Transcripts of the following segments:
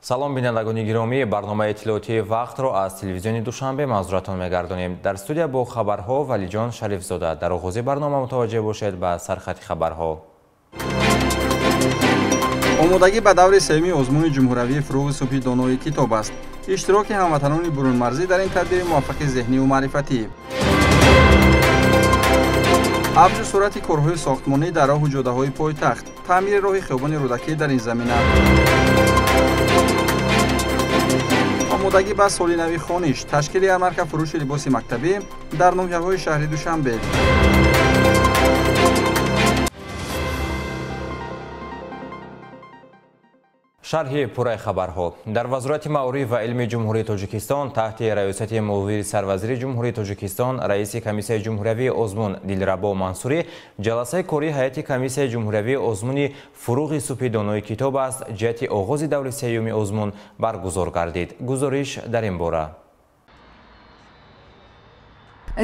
Салом, бинандагони гиромӣ, барномаи иттилоотии вақтро аз телевизиони Душанбе манзуратон мегардонем. Дар студия бо хабарҳо Валиҷон Шарифзода. Дар оғози барнома мутаваҷҷеҳ бошед ба сархати хабарҳо. Омодагӣ ба даври сеюми озмуни ҷумҳуравии фурӯғи субҳи донои китоб аст. Иштироки ҳамватанони бурунмарзӣ дар ин тадбири муваффақи зеҳниву маърифатӣ. Авҷу суръати корҳои сохтмонӣ дар роҳу ҷодаҳои пойтахт. Таъмири роҳи хиёбони Рӯдакӣ дар ин замина. Омодагӣ ба соли нави хониш, ташкили ярмарка фурӯши либоси мактабӣ дар ноҳияҳои шаҳри Душанбе. Шарҳи пурраи хабарҳо. Дар Вазорати маориф ва илми Ҷумҳурии Тоҷикистон таҳти раёсати муовини сарвазири Ҷумҳурии Тоҷикистон, раиси комиссияи ҷумҳуриявии озмун Дилрабо Мансурӣ ҷаласаи кории ҳайати комиссияи ҷумҳуриявии озмуни фурӯғи субҳи донои китоб аст ҷиҳати оғози даври сеюми озмун баргузор гардид. Гузориш дар ин бора.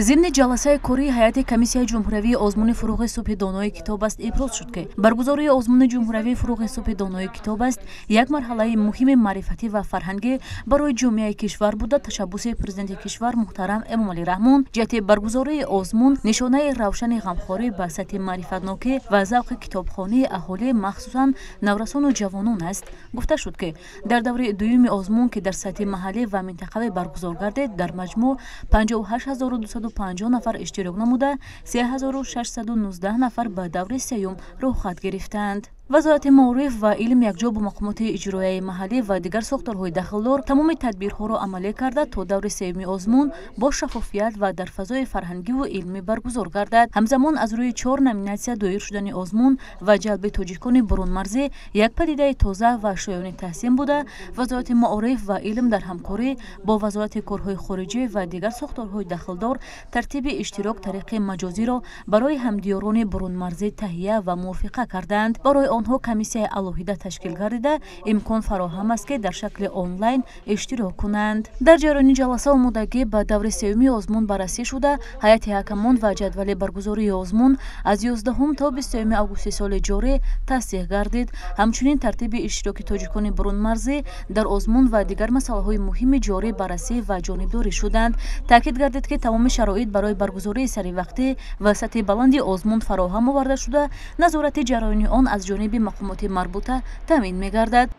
Зимни ҷаласаи кории ҳайати комиссияи ҷумҳуриявии озмуни фурӯғи субҳи донои китоб аст иброз шуд, ки баргузории озмуни ҷумҳуриявии фурӯғи субҳи донои китоб аст як марҳалаи муҳими маърифатӣ ва фарҳангӣ барои ҷомеаи кишвар буда, ташаббуси президенти кишвар муҳтарам Эмомалӣ Раҳмон ҷиҳати баргузории озмун нишонаи равшани ғамхорӣ ба сатҳи маърифатнокӣ ва завқи китобхонии аҳолӣ, махсусан наврасону ҷавонон аст. Гуфта шуд, ки дар даври дуюми озмун, ки дар сатҳи маҳаллӣ ва минтақавӣ баргузор гардид, дар маҷмӯъ 58250 нафар иштирок намуда, 3619 нафар ба даври сеюм роҳхат гирифтанд. Вазорати маориф ва илм якҷо бо мақомоти иҷроияи маҳаллӣ ва дигар сохторҳои дахлдор тамоми тадбирҳоро амалӣ карда, то даври сеюми озмун бо шаффофият ва дар фазои фарҳангиву илмӣ баргузор гардад. Ҳамзамон аз рӯи 4 номинатсия доир шудани озмун ва ҷалби тоҷикони бурунмарзӣ як падидаи тоза ва шоёни таҳсин буда, Вазорати маориф ва илм дар ҳамкорӣ бо Вазорати корҳои хориҷӣ ва дигар сохторҳои дахлдор тартиби иштирок тариқи маҷозиро барои ҳамдиёрони бурунмарзӣ таҳия ва мувофиқа кардаанд. Барои онҳо комиссияи алоҳида ташкил гардида, имкон фароҳам аст, ки дар шакли онлайн иштирок кунанд. Дар ҷараёни ҷаласа омодагӣ ба даври сеюми озмун баррасӣ шуда, ҳайати ҳакамон ва ҷадвали баргузории озмун аз 11 то 20 августи соли ҷорӣ тасдиқ гардид. Ҳамчунин тартиби иштироки тоҷикони бурунмарзӣ дар озмун ва дигар масъалаҳои муҳими ҷорӣ баррасӣ ва ҷонибдорӣ шуданд. Таъкид гардид, ки тамоми шароит барои баргузории саривақтӣ ва сатҳи баланди озмун фароҳам оварда шуда, назорати ҷараёни он аз ҷониби мақомоти марбута таъмин мегардад.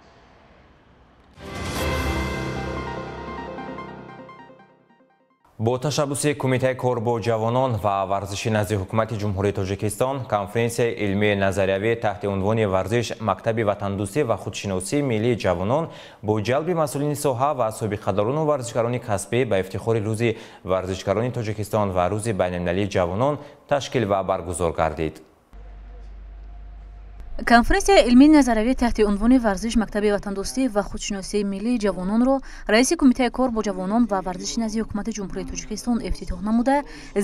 Бо ташаббуси Кумитаи кор бо ҷавонон ва варзиши назди Ҳукумати Ҷумҳурии Тоҷикистон конференсияи илмии назариявӣ таҳти унвони варзиш, мактаби ватандӯстӣ ва худшиносии миллии ҷавонон бо ҷалби масъулини соҳа ва собиқадорону варзишгарони касбӣ ба ифтихори Рӯзи варзишгарони Тоҷикистон ва Рӯзи байналмилалии ҷавонон ташкил ва баргузор гардид. Конференсияи илмии назариявӣ таҳти унвони варзиш, мактаби ватандӯстӣ ва худшиносии миллии ҷавононро раиси Кумитаи кор бо ҷавонон ва варзиши назди Ҳукумати Ҷумҳурии Тоҷикистон ифтитоҳ намуда,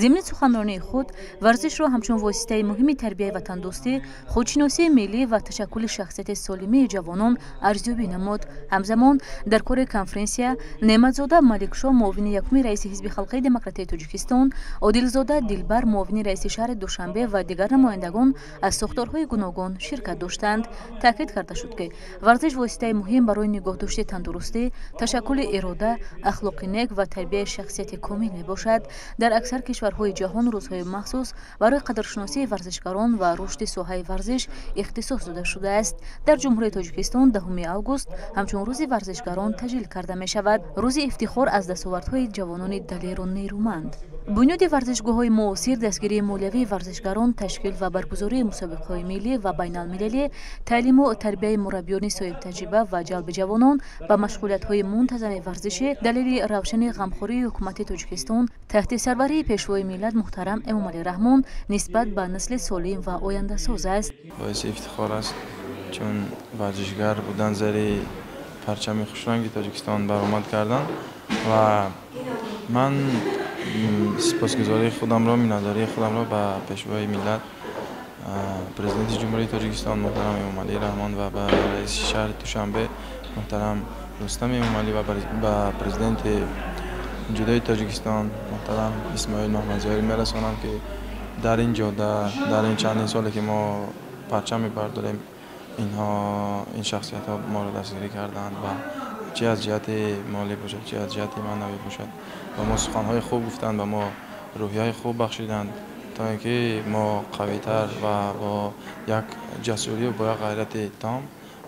зимни суханронии худ варзишро ҳамчун воситаи муҳими тарбияи ватандӯстӣ, худшиносии миллӣ ва ташаккули шахсияти солимии ҷавонон арзёбӣ намуд. Ҳамзамон дар кори конференсия Неъматзода Маликшо, муовини якуми раиси Ҳизби халқии демократияи Тоҷикистон, Одилзода Дилбар, муовини раиси шаҳри Душанбе ва дигар намояндагон аз сохторҳои гуногун ширкат доштанд. Таъкид карда шуд, ки варзиш воситаи муҳим барои нигоҳдошти тандурустӣ, ташаккули ирода, ахлоқи нек ва тарбияи шахсияти комил мебошад. Дар аксар кишварҳои ҷаҳон рӯзҳои махсус барои қадршиносии варзишгарон ва рушди соҳаи варзиш ихтисос дода шудааст. Дар Ҷумҳурии Тоҷикистон 10 август ҳамчун рӯзи варзишгарон таҷлил карда мешавад. Рӯзи ифтихор аз дастовардҳои ҷавонони далеру нерӯманд. Бунёди варзишгоҳҳои муосир, дастгирии молиявии варзишгарон, ташкил ва баргузории мусобиқаҳои миллӣ ва байналмилалӣ, таълиму тарбияи мураббиёни соҳибтаҷриба ва ҷалби ҷавонон ба машғулиятҳои мунтазами варзишӣ далели равшани ғамхории Ҳукумати Тоҷикистон таҳти сарварии Пешвои миллат муҳтарам Эмомалӣ Раҳмон нисбат ба насли солим ва ояндасоз аст. Боиси ифтихор аст, чун варзишгар будан зери парчами хушранги Тоҷикистон баромад кардан ва ман сипосгузории худамро, миннатдории худамро ба Пешвои миллат, президенти Ҷумҳурии Тоҷикистон муҳтарам Эмомалӣ Раҳмон ва ба раиси шаҳри Душанбе муҳтарам Рустам Эмомалӣ ва ба президенти ҷудои Тоҷикистон муҳтарам Исмоил Маҳмадзоҳир мерасонам, ки дар ин ҷода, дар ин чандин соле ки мо парчам мебардорем, инҳо ин шахсиятҳо моро дастгирӣ карданд ва Чи аз ҷиҳати молӣ бошад, чи аз ҷиҳати маънавӣ бошад. Ба мо суханҳои хуб гуфтанд, ба мо рӯҳияи хуб бахшиданд, то ин ки мо қавитар ва бо як ҷасурию бо як ғайрати том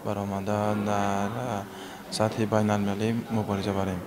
баромада дар сатҳи байналмилалӣ мубориза барем.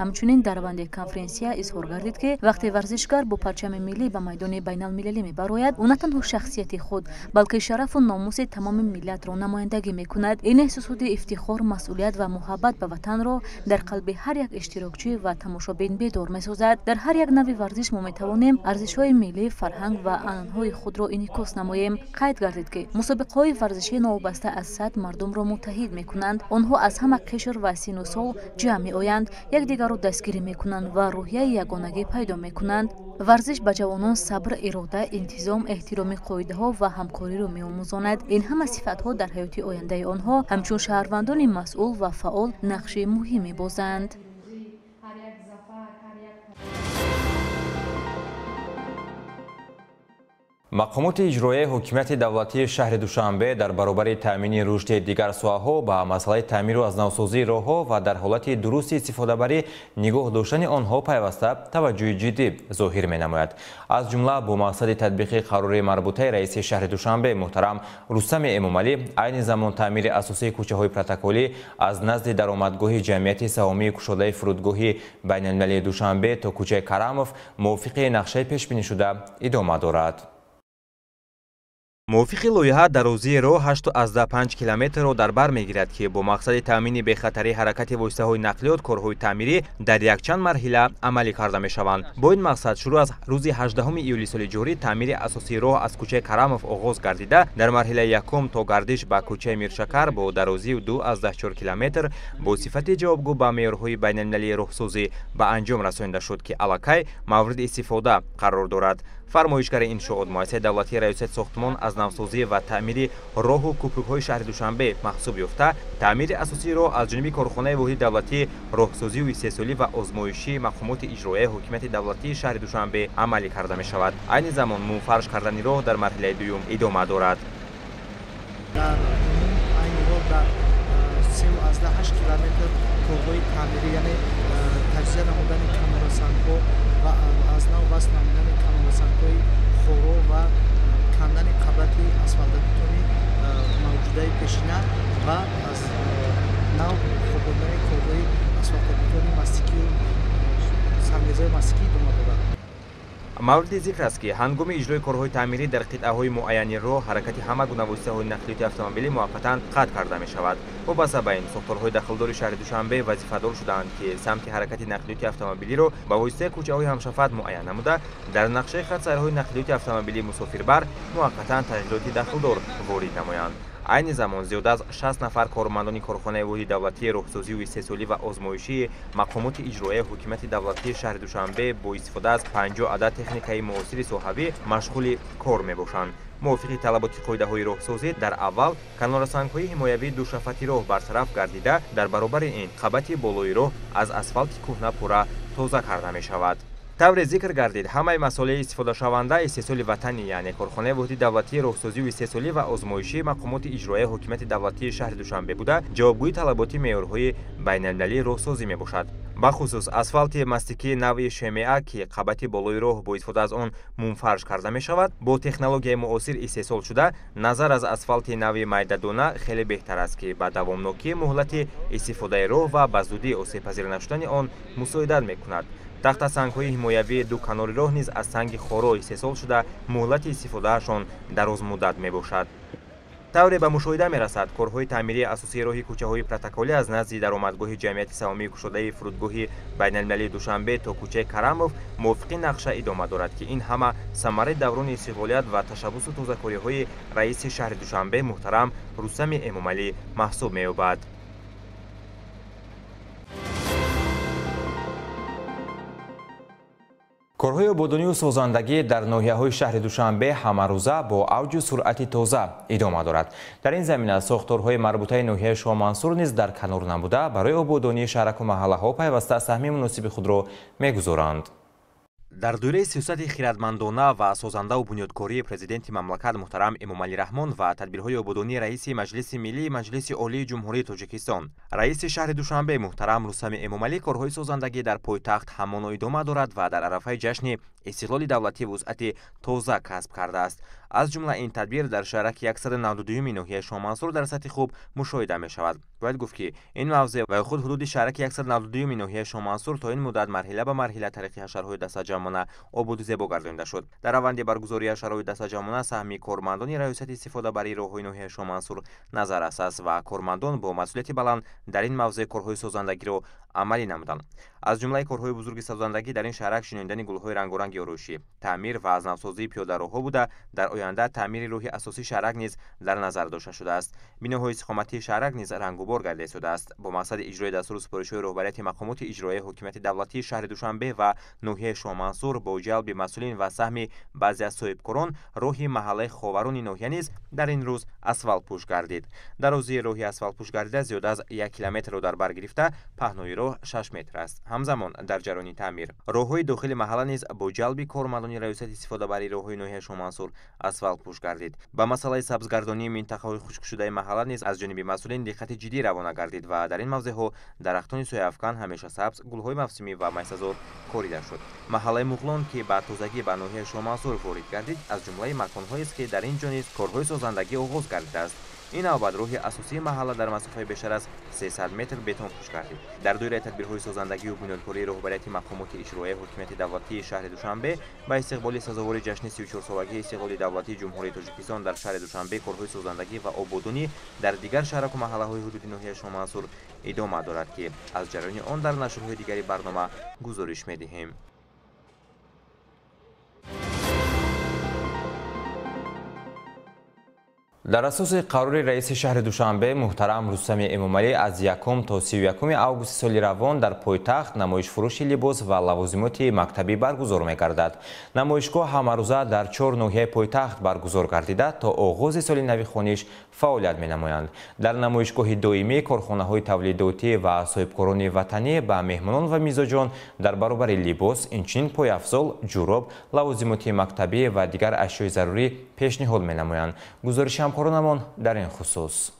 Ҳамчунин дар раванди конференсия изҳор гардид, ки вақте варзишгар бо парчами миллӣ ба майдони байналмилалӣ мебарояд, ӯ на танҳо шахсияти худ, балки шарафу номуси тамоми миллатро намояндагӣ мекунад. Ин эҳсосоти ифтихор, масъулият ва муҳаббат ба ватанро дар қалби ҳар як иштирокчӣ ва тамошобин бедор месозад. Дар ҳар як нави варзиш мо метавонем арзишҳои миллӣ, фарҳанг ва анъанаҳои худро инъикос намоем. Қайд гардид, ки мусобиқаҳои варзишӣ новобаста аз сатҳ мардумро муттаҳид мекунанд. Онҳо аз ҳама қишр ва сину сол ҷамъ меоянд, якдигарро дастгирӣ мекунанд ва рӯҳияи ягонагӣ пайдо мекунанд. Варзиш ба ҷавонон сабр, ирода, интизом, эҳтироми қоидаҳо ва ҳамкориро меомӯзонад. Ин ҳама сифатҳо дар ҳаёти ояндаи онҳо ҳамчун шаҳрвандони масъул ва фаъол нақши муҳим мебозанд. Мақомоти иҷроияи ҳокимияти давлатии шаҳри Душанбе дар баробари таъмини рушди дигар соҳаҳо ба масъалаи таъмиру аз навсозии роҳҳо ва дар ҳолати дурусти истифодабарӣ нигоҳ доштани онҳо пайваста таваҷҷӯҳи ҷиддӣ зоҳир менамояд. Аз ҷумла бо мақсади татбиқи қарори марбутаи раиси шаҳри Душанбе муҳтарам Рустами Эмомалӣ айни замон таъмири асосии кӯчаҳои протоколӣ аз назди даромадгоҳи ҷамъияти саҳомии кушодаи фурудгоҳи байналмилалии Душанбе то кӯчаи Карамов мувофиқи нақшаи пешбинишуда идома дорад. Мувофиқи лоиҳа дарозии роҳ 8,5 километрро дар бар мегирад, ки бо мақсади таъмини бехатарии ҳаракати воситаҳои нақлиёт корҳои таъмирӣ дар якчанд марҳила амалӣ карда мешаванд. Бо ин мақсад шурӯъ аз рӯзи 18 июли соли ҷорӣ таъмири асосии роҳ аз кӯчаи Карамов оғоз гардида, дар марҳилаи якум то гардиш ба кӯчаи Миршакар бо дарозии 2,4 километр бо сифати ҷавобгӯ ба меъёрҳои байналмилалии роҳсозӣ ба анҷом расонида шуд, ки аллакай мавриди истифода қарор дорад. Фармоишгари иншоот муассисаи давлатии раёсати сохтмон аз навсозӣ ва таъмири роҳу кӯпрукҳои шаҳри Душанбе маҳсуб ёфта, таъмири асосии роҳ аз ҷониби корхонаи воҳиди давлатии роҳсозию истеҳсолӣ ва озмоишии мақомоти иҷроияи ҳокимияти давлатии шаҳри Душанбе амалӣ карда мешавад. Айни замон мумфарш кардани роҳ дар марҳилаи дуюм идома дорад. Дар умум айни ҳол дар 3,8 километр корҳои таъмирӣ, яъне таҷзия намудани канорасангҳо ва аз нав васл намудани канорасангҳои хоро ва кандани қабати асфалтбетони мавҷудаи пешина ва аз нав хобондани корҳои асфалтбетони мастикию сангрезаи мастикӣ идома дорад. Мавриди зикр аст, ки ҳангоми иҷрои корҳои таъмирӣ дар қитъаҳои муайяни роҳ ҳаракати ҳама гуна воситаҳои нақлиёти автомобилӣ муваққатан қатъ карда мешавад. Вобаста ба ин, сохторҳои дахлдори шаҳри Душанбе вазифадор шудаанд, ки самти ҳаракати нақлиёти автомобилиро ба воситаи кӯчаҳои ҳамшафат муайян намуда, дар нақшаи хатсайрҳои нақлиёти автомобилии мусофирбар муваққатан тағйироти дахлдор ворид намоянд. Айни замон зиёда аз 60 нафар кормандони корхонаи воҳиди давлатии роҳсозию истеҳсолӣ ва озмоишии мақомоти иҷроияи ҳокимияти давлатии шаҳри Душанбе бо истифода аз 50 адад техникаи муосири соҳавӣ машғули кор мебошанд. Мувофиқи талаботи қоидаҳои роҳсозӣ дар аввал канорасангҳои ҳимоявии душафати роҳ бартараф гардида, дар баробари ин қабати болои роҳ аз асфалти кӯҳна пурра тоза карда мешавад. Тавре зикр гардид, ҳамаи масолеҳи истифодашаванда истеҳсоли ватанӣ, яъне корхонаи воҳиди давлатии роҳсозию истеҳсолӣ ва озмоишии мақомоти иҷроияи ҳокимияти давлатии шаҳри Душанбе буда, ҷавобгӯи талаботи меъёрҳои байналмилалии роҳсозӣ мебошад. Бахусус асфалти мастикии навъи ШМА, ки қабати болои роҳ бо истифода аз он мумфарш карда мешавад, бо технологияи муосир истеҳсол шуда, назар аз асфалти навъи майдадона хеле беҳтар аст, ки ба давомнокии муҳлати истифодаи роҳ ва ба зудӣ осебпазир нашудани он мусоидат мекунад. Тахтасангҳои ҳимоявии ду канори роҳ низ аз санги хоро истеҳсол шуда, муҳлати истифодаашон дарозмуддат мебошад. Тавре ба мушоҳида мерасад, корҳои таъмирии асосии роҳи кӯчаҳои протоколӣ аз назди даромадгоҳи ҷамъияти саҳомии кушодаи фурудгоҳи байналмилалии Душанбе то кӯчаи Карамов мувофиқи нақша идома дорад, ки ин ҳама самараи даврони истиқлолият ва ташаббусу тозакориҳои раиси шаҳри Душанбе муҳтарам Рустами Эмомалӣ маҳсуб меёбад. Корҳои ободонию созандагӣ дар ноҳияҳои шаҳри Душанбе ҳамарӯза бо авҷу суръати тоза идома дорад. Дар ин замина сохторҳои марбутаи ноҳияи Шоҳмансур низ дар канор набуда, барои ободонии шаҳраку маҳаллаҳо пайваста саҳми муносиби худро мегузоранд. Дар доираи сиёсати хирадмандона ва созандаву бунёдкории президенти мамлакат муҳтарам Эмомалӣ Раҳмон ва тадбирҳои ободонии раиси Маҷлиси Миллии Маҷлиси Олии Ҷумҳурии Тоҷикистон, раиси шаҳри Душанбе муҳтарам Рустами Эмомалӣ корҳои созандагӣ дар пойтахт ҳамоно идома дорад ва дар арафаи ҷашни истиқлоли давлатӣ вусъати тоза касб кардааст. Аз ҷумла ин тадбир дар шаҳраки 192-юми ноҳияи Шоҳмансур дар сатҳи хуб мушоҳида мешавад. Бояд гуфт, ки ин мавзеъ ва худ ҳудуди шаҳраки 192-юми ноҳияи Шоҳмансур то ин муддат марҳила ба марҳила тариқи ҳашарҳои дастаҷамъона ободу зебо гардонида шуд. Дар раванди баргузории ҳашарҳои дастаҷамъона саҳми кормандони раёсати истифодабарии роҳҳои ноҳияи Шоҳмансур назаррас аст ва кормандон бо масъулияти баланд дар ин мавзеъ корҳои созандагиро амалӣ намуданд. Аз ҷумлаи корҳои бузурги созандагӣ дар ин шаҳрак шинондани гулҳои рангоранги ороишӣ, таъмир ва аз навсозии пиёдароҳҳо буда, дар оянда таъмири роҳи асосии шаҳрак низ дар назар дошта шудааст. Биноҳои истиқоматии шаҳрак низ рангубор гардида истодааст. Бо мақсади иҷрои дастуру супоришҳои роҳбарияти мақомоти иҷроияи ҳокимияти давлатии шаҳри Душанбе ва ноҳияи Шоҳмансур бо ҷалби масъулин ва саҳми баъзе аз соҳибкорон роҳи маҳаллаи Ховарони ноҳия низ дар ин рӯз асфалтпӯш гардид. Дарозии роҳи асфалтпӯш гардида зиёда аз 1 километрро дар бар гирифта, паҳнои роҳ 6 метр аст. Ҳамзамон дар ҷараёни таъмир роҳҳои дохили маҳалла низ бо ҷалби кормандони раёсати истифодабарии роҳҳои ноҳияи Шоҳмансур асфалтпӯш гардид. Ба масъалаи сабзгардонии минтақаҳои хушкшудаи маҳалла низ аз ҷониби масъулин диққати ҷиддӣ равона гардид ва дар ин мавзеъҳо дарахтони сояафкан, ҳамеша сабз, гулҳои мавсимӣ ва майсазор корида шуд. Маҳаллаи Муғлон, ки ба тозагӣ ба ноҳияи Шоҳмансур ворид гардид, аз ҷумлаи маконҳоест, ки дар ин ҷо низ корҳои созандагӣ оғоз гардидааст. Ин навбат роҳи асосии маҳалла дар масофаи бештар аз 300 метр бетонпӯш гардид. Дар доираи тадбирҳои созандагию бунёдкории роҳбарияти мақомоти иҷроияи ҳокимияти давлатии шаҳри Душанбе ба истиқболи сазовори ҷашни 34-солагии истиқлоли давлатии Ҷумҳурии Тоҷикистон дар шаҳри Душанбе корҳои созандагӣ ва ободонӣ дар дигар шаҳраку маҳаллаҳои ҳудуди ноҳияи Шоҳмансур идома дорад, ки аз ҷараёни он дар нашрҳои дигари барнома гузориш медиҳем. Дар асоси қарори раиси шаҳри Душанбе муҳтарам Рустами Эмомалӣ аз 1 то 31 августи соли равон дар пойтахт намоишфурӯши либос ва лавозимоти мактабӣ баргузор мегардад. Намоишгоҳ ҳамарӯза дар 4 ноҳияи пойтахт баргузор гардида то оғози соли нави хониш фаъолият менамоянд. Дар намоишгоҳи доимӣ корхонаҳои тавлидотӣ ва соҳибкорони ватанӣ ба меҳмонон ва мизоҷон дар баробари либос инчунин пойафзол, ҷуроб, лавозимоти мактабӣ ва дигар ашёи зарурӣ пешниҳод менамоянд. Гузориши ҳамкоронамон дар ин хусус.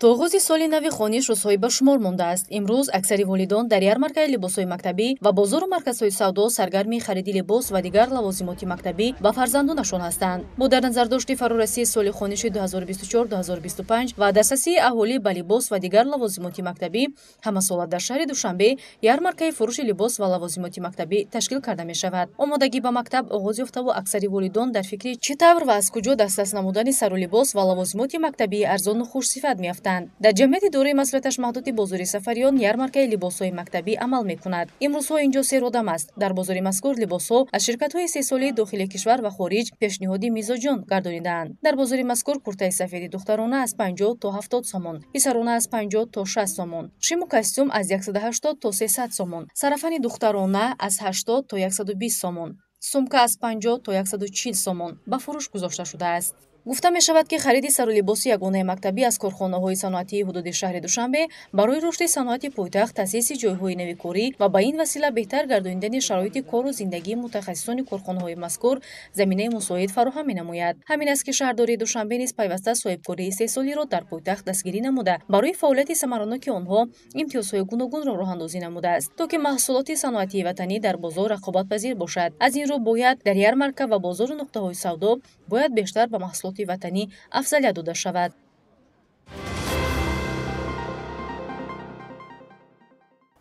То оғози соли нави хониш рӯзҳои ба шумор мондааст. Имрӯз аксари волидон дар ярмаркаи либосҳои мактабӣ ва бозору марказҳои савдо саргарми хариди либос ва дигар лавозимоти мактабӣ ба фарзандонашон ҳастанд. Бо дар назардошти фарорасии соли хониши 2024-2025 ва дастрасии аҳолӣ ба либос ва дигар лавозимоти мактабӣ ҳамасола дар шаҳри Душанбе ярмаркаи фурӯши либос ва лавозимоти мактабӣ ташкил карда мешавад. Омодагӣ ба мактаб оғоз ёфтаву аксари волидон дар фикри чӣ тавр ва аз куҷо дастрас намудани сару либос ва лавозимоти мактабии арзону хушсифат меафтанд. Дар ҷамъияти дораи масъулияташ маҳдуди бозори Сафариён ярмаркаи либосҳои мактабӣ амал мекунад. Имрӯзҳо инҷо серодам аст. Дар бозори мазкур либосҳо аз ширкатҳои истеҳсолии дохили кишвар ва хориҷ пешниҳоди мизоҷон гардонидаанд. Дар бозори мазкур куртаи сафеди духтарона аз 50 то 70 сомон, писарона аз 50 то 60 сомон, шиму костюм аз 180 то 300 сомон, сарафани духтарона аз 80 то 120 сомон, сумка аз 50 то 140 сомон ба фурӯш гузошта шудааст. Гуфта мешавад, ки хариди сару либоси ягонаи мактабӣ аз корхонаҳои саноатии ҳудуди шаҳри Душанбе барои рушди саноати пойтахт, таъсиси ҷойҳои нави корӣ ва ба ин васила беҳтар гардонидани шароити кору зиндагии мутахассисони корхонаҳои мазкур заминаи мусоид фароҳам менамояд. Ҳамин аст, ки шаҳрдории Душанбе низ пайваста соҳибкории истеҳсолиро дар пойтахт дастгирӣ намуда, барои фаъолияти самараноки онҳо имтиёзҳои гуногунро роҳандозӣ намудааст, то ки маҳсулоти саноатии ватанӣ дар бозор рақобатпазир бошад. Аз ин рӯ бояд дар ярмарка ва бозору нуқтаҳои савдо бояд бештар ба маҳсулоти ватанӣ афзалият дода шавад.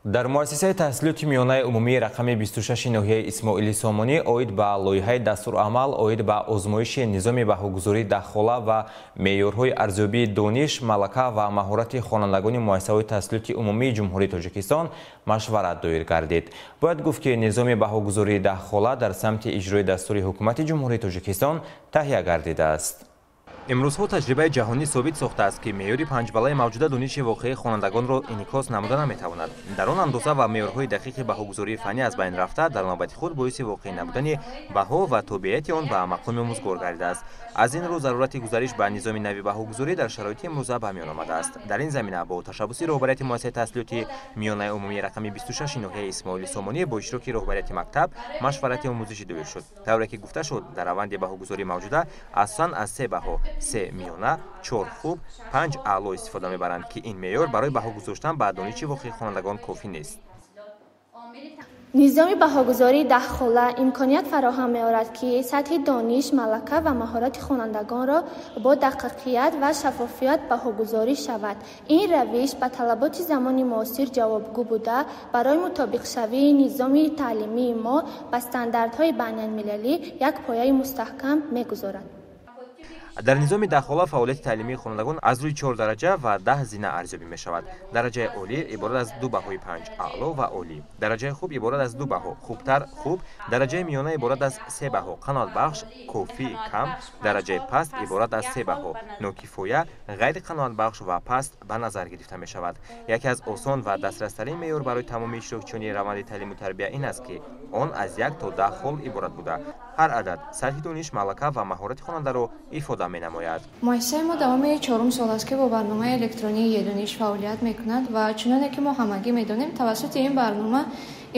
Дар муассисаи таҳсилоти миёнаи умумии рақами 26 ноҳияи Исмоили Сомонӣ оид ба лоиҳаи дастурамал оид ба озмоиши низоми баҳогузории дахола ва меъёрҳои арзёбии дониш, малака ва маҳорати хонандагони муассисаҳои таҳсилоти умумии Ҷумҳурии Тоҷикистон машварат доир гардид. Бояд гуфт, ки низоми баҳогузории дахола дар самти иҷрои дастури ҳукумати Ҷумҳурии Тоҷикистон таҳия гардидааст. Имрӯзҳо таҷрибаи ҷаҳонӣ собит сохтааст, ки меъёри панҷбаллаи мавҷуда дониши воқеии хонандагонро инъикос намуда наметавонад. Дар он андоза ва меъёрҳои дақиқи баҳогузории фаннӣ аз байн рафта, дар навбати худ боиси воқеӣ набудани баҳо ва тобеияти он ба мақоми омӯзгор гардидааст. Аз ин рӯ зарурати гузариш ба низоми нави баҳогузорӣ дар шароити имрӯза ба миён омадааст. Дар ин замина бо ташаббуси роҳбарияти муассисаи таҳсилоти миёнаи умумии рақами 26 ноҳияи Исмоили Сомонӣ бо иштироки роҳбарияти мактаб машварати омӯзишӣ доир шуд. Тавре ки гуфта шуд, дар раванди баҳогузорӣ мавҷуда асосан аз се баҳо: се миёна, чор хуб, панҷ аъло истифода мебаранд, ки ин меъёр барои баҳо гузоштан ба дониши воқеии хонандагон кофӣ нест. Низоми баҳогузории даҳхола имконият фароҳам меорад, ки сатҳи дониш, малака ва маҳорати хонандагонро бо дақиқият ва шаффофият баҳогузорӣ шавад. Ин равиш ба талаботи замони муосир ҷавобгӯ буда, барои мутобиқшавии низоми таълимии мо ба стандартҳои байналмилалӣ як пояи мустаҳкам мегузорад. Дар низоми даҳхола фаъолияти таълимии хонандагон аз рӯи чор дараҷа ва 10 зина арзёбӣ мешавад. Дараҷаи олӣ иборат аз ду баҳои панҷ аъло ва олӣ. Дараҷаи хуб иборат аз ду баҳо хубтар, хуб. Дараҷаи миёна иборат аз се баҳо қаноатбахш, кофӣ, кам. Дараҷаи паст иборат аз се баҳо нокифоя, ғайриқаноатбахш ва паст ба назар гирифта мешавад. Яке аз осон ва дастрастарин меъёр барои тамоми иштирокчиёни раванди таълиму тарбия ин аст, ки он аз як то 10 хол иборат буда, ҳар адад сатҳи дониш, малака ва маҳорати хонандаро ифода менамояд. Муассисаи мо давоми чорум сол аст, ки бо барномаи электронии Едониш фаъолият мекунад ва чуноне ки мо ҳамагӣ медонем, тавассути ин барнома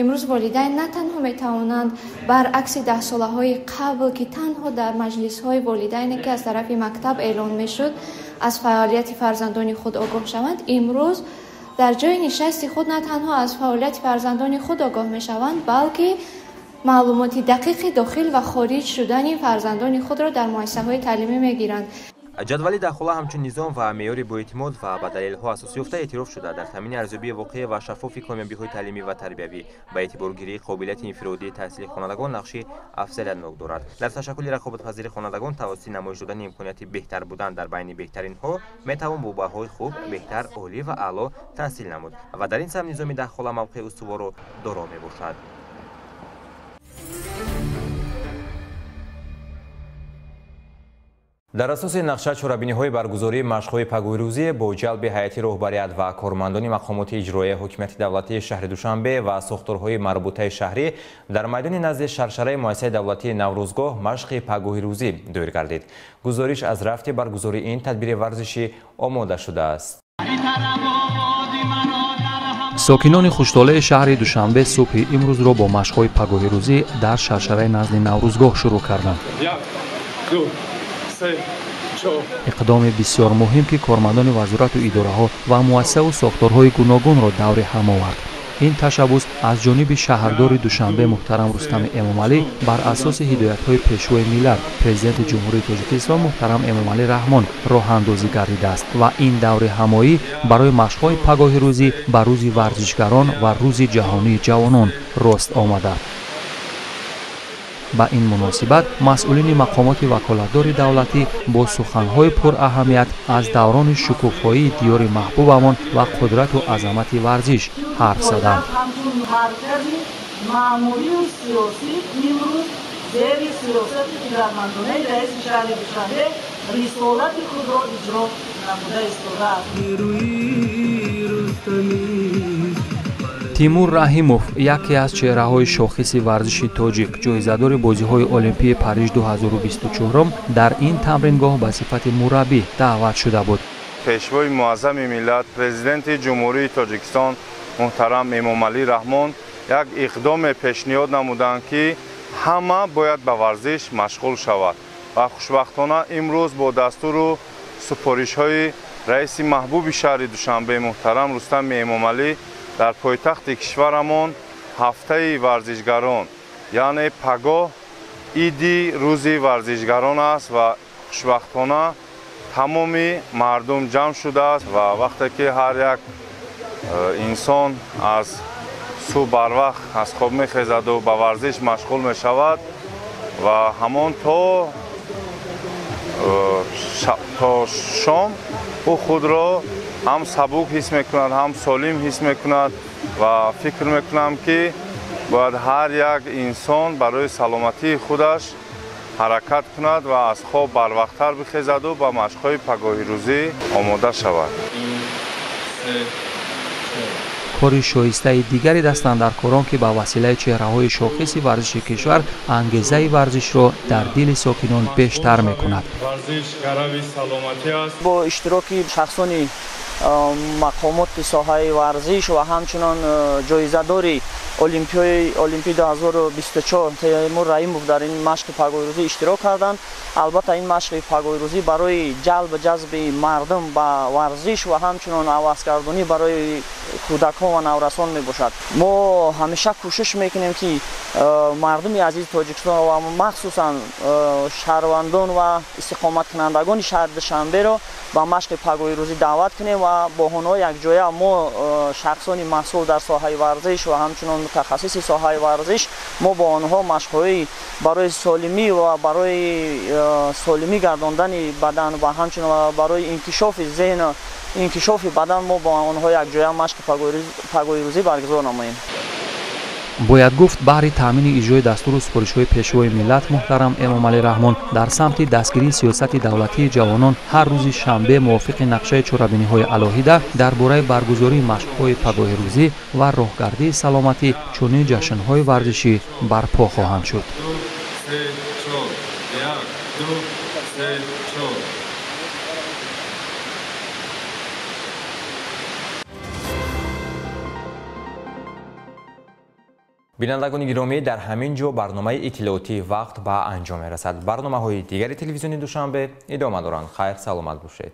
имрӯз волидайн на танҳо метавонанд баръакси даҳсолаҳои қабл, ки танҳо дар маҷлисҳои волидайне, ки аз тарафи мактаб эълон мешуд, аз фаъолияти фарзандони худ огоҳ шаванд, имрӯз дар ҷои нишасти худ на танҳо аз фаъолияти фарзандони худ огоҳ мешаванд, балки маълумоти дақиқи дохил ва хориҷ шудани фарзандони худро дар муассисаҳои таълимӣ мегиранд. Ҷадвали даҳхола ҳамчун низом ва меъёри боэътимод ва ба далелҳо асос ёфта эътироф шуда, дар таъмини арзёбии воқеӣ ва шаффофи комёбиҳои таълимӣ ва тарбиявӣ ба эътиборгирии қобилияти инфиродии таҳсили хонандагон нақши афзалиятнок дорад. Дар ташаккули рақобатпазири хонандагон тавассути намоиш додани имконияти беҳтар будан дар байни беҳтаринҳо метавон бо баҳои хуб, беҳтар, олӣ ва аъло таҳсил намуд ва дар ин самт низоми даҳхола мавқеи устуворро доро мебошад. Дар асоси нақша чорабиниҳои баргузории машқҳои пагоҳирӯзӣ бо ҷалби ҳайати роҳбарият ва кормандони мақомоти иҷроияи ҳокимияти давлатии шаҳри Душанбе ва сохторҳои марбутаи шаҳрӣ дар майдони назди шаршараи муассисаи давлатии Наврӯзгоҳ машқи пагоҳирӯзӣ доир гардид. Гузориш аз рафти баргузории ин тадбири варзишӣ омода шудааст. Сокинони хуштолеи шаҳри Душанбе субҳи имрӯзро бо машқҳои пагоҳирӯзӣ дар шаршараи назди Наврӯзгоҳ шурӯъ карданд. Иқдоми бисёр муҳим, ки кормандони вазорату идораҳо ва муассисаву сохторҳои гуногунро даври ҳам овард. Ин ташаббус аз ҷониби шаҳрдори Душанбе муҳтарам Рустами Эмомалӣ бар асоси ҳидоятҳои Пешвои миллат, Президенти Ҷумҳурии Тоҷикистон муҳтарам Эмомалӣ Раҳмон роҳандозӣ гардидааст ва ин даври ҳамоӣ барои машқҳои пагоҳирӯзӣ ба рӯзи варзишгарон ва рӯзи ҷаҳонии ҷавонон рост омада. Ба ин муносибат масъулини мақомоти ваколатдори давлатӣ бо суханҳои пураҳамият аз даврони шукуфоии диёри маҳбубамон ва қудрату азамати варзиш ҳарф заданд. Ҳамчун маркази маъмурию сиёсӣ имрӯз зери сиёсати қудратмандонаи раиси шаҳри Душанбе рисолати худро иҷро намуда истодааст. Тимур Раҳимов яке аз чеҳраҳои шохиси варзиши тоҷик, ҷоизадори бозиҳои Олимпии Париж 2024 дар ин тамрингоҳ ба сифати мураббӣ даъват шуда буд. Пешвои муаззами миллат, Президенти Ҷумҳурии Тоҷикистон муҳтарам Эмомалӣ Раҳмон як иқдоме пешниҳод намуданд, ки ҳама бояд ба варзиш машғул шавад ва хушбахтона имрӯз бо дастуру супоришҳои раиси маҳбуби шаҳри Душанбе муҳтарам Рустами Эмомалӣ дар пойтахти кишварамон ҳафтаи варзишгарон, яъне пагоҳ иди рӯзи варзишгарон аст ва хушбахтона тамоми мардум ҷамъ шудааст ва вақте ки ҳар як инсон аз субҳ барвақт аз хоб мехезаду ба варзиш машғул мешавад ва ҳамон то шом ӯ худро ҳам сабук ҳис мекунад, ҳам солим ҳис мекунад ва фикр мекунам, ки бояд ҳар як инсон барои саломатии худаш ҳаракат кунад ва аз хоб барвақттар бихезаду ба машқҳои пагоҳирӯзӣ омода шавад. Кори шоистаи дигари дастандаркорон, ки ба василаи чеҳраҳои шохиси варзиши кишвар ангезаи варзишро дар дили сокинон бештар мекунад. Варзиш гарави саломатӣ аст. Бо иштироки шахсони мақомоти соҳаи варзиш ва ҳамчунон ҷоизадори Олимпии 2024 Темур Раимов дар ин машқи пагоҳирӯзӣ иштирок карданд. Албатта, ин машқи пагоҳирӯзӣ барои ҷалб ҷазби мардум ба варзиш ва ҳамчунон ҳавасгардонӣ барои кӯдакон ва наврасон мебошад. Мо ҳамеша кӯшиш мекунем, ки мардуми азизи Тоҷикистон ва махсусан шаҳрвандон ва истиқоматкунандагони шаҳри Душанберо ба машқи пагоҳирӯзӣ даъват кунем ва бо онҳо якҷоя мо, шахсони масъул дар соҳаи варзиш ва ҳамчунон мутахассиси соҳаи варзиш, мо бо онҳо машқҳои барои солимӣ ва барои солимӣ гардондани бадан ва ҳамчунон барои инкишофи зеҳн, инкишофи бадан мо бо онҳо якҷоя машқи пагоҳирӯзӣ баргузор намоем. Бояд гуфт, баҳри таъмини иҷрои дастуру супоришҳои Пешвои миллат муҳтарам Эмомалӣ Раҳмон дар самти дастгирии сиёсати давлатии ҷавонон, ҳар рӯзи шанбе мувофиқи нақшаи чорабиниҳои алоҳида дар бораи баргузории машқҳои пагоҳирӯзӣ ва роҳгардии саломатӣ чунин ҷашнҳои варзишӣ барпо хоҳанд шуд. Бинандагони гиромӣ, дар ҳамин ҷо барномаи иттилоотии «Вақт» ба анҷом мерасад. Барномаҳои дигари телевизиони Душанбе идома доранд. Хайр, саломат бошед.